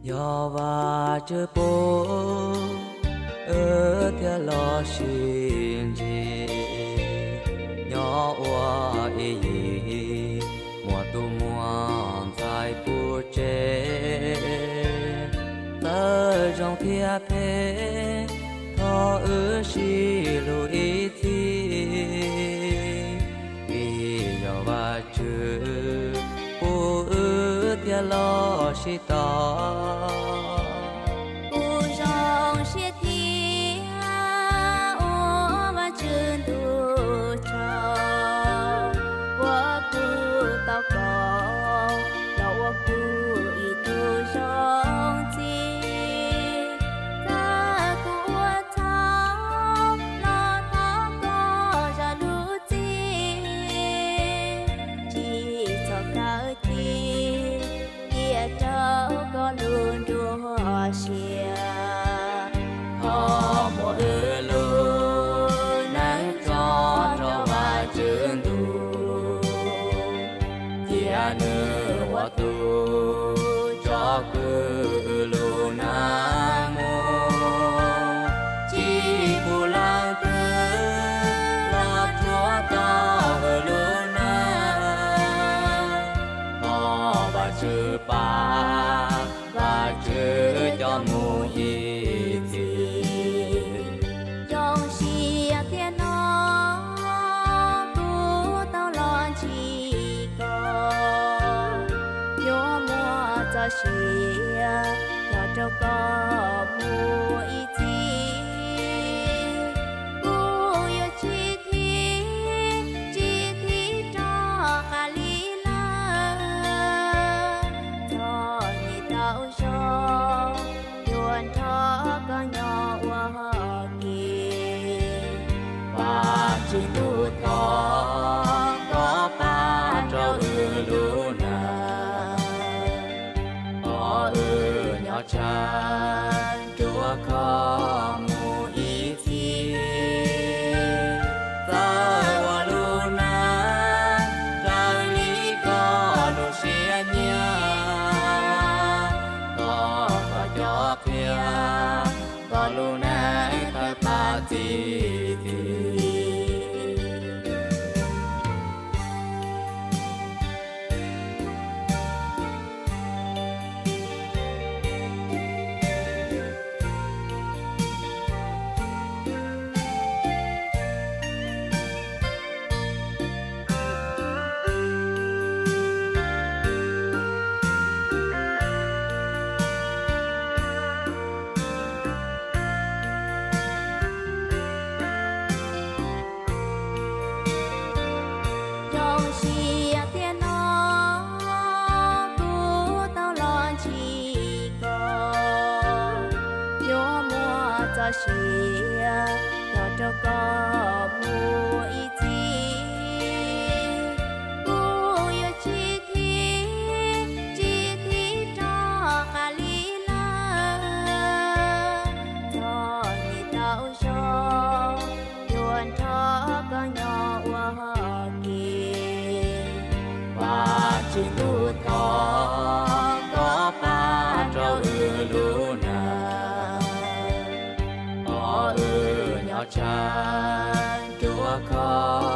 Yog Vajtswv pub wb thiaj los sib ntsib, nyob ua ib yim, muaj tub muaj ntxhais puv tsev. Txawj zoo thiab phem, thov wb sib hlub ib txhis, vim yog Vajtswv pub wb thiaj los sib tau. Kuv zoo siab thiab ua Vajtswv ntuj tsaug, uas kuv tau koj los ua kuv ib tug zoo txiv. Txawm kuv ua txhaum los thov koj zam lub txim, tsis txhob kawg cia, cia rau koj lub nruab siab. Thov muab wb lub neej tso rau Vajtswv ntuj, cia nws ua tus tsom kwm wb lub neej mus, tsis pub leej twg los rhuav tau wb lub neej. Thov Vajtswv pab Vajtswv coj mus ib txhis. Zoo siab tiag no kuv tau los ntsib koj, yuav muaj txoj sia los rau koj mus ib txhis. Kuv yuav tsis thim, tsis thim rov qab li lawm. Txom nyem tau zoo, yuav nrog koj nyob ua ke. Vajtswv ntuj, thov koj pab rau wb lub neej, thov wb nyob tshaj nruab koj mus ib txhis. Txawm ua lub neej raws li koj lub siab nyiam, thov koj cob qhia koj lub neej tawg pab txi txiv. Zoo siab tiag no kuv tau los ntsib koj, yuav muaj txoj sia los rau koj mus ib txhis. Kuv yuav tsis thim, tsis thim rov qab li lawm. Txom nyem tau zoo, yuav nrog koj nyob ua ke. Vajtswv ntuj, thov koj pab rau wb lub neej, thov wb nyob tshaj nruab koj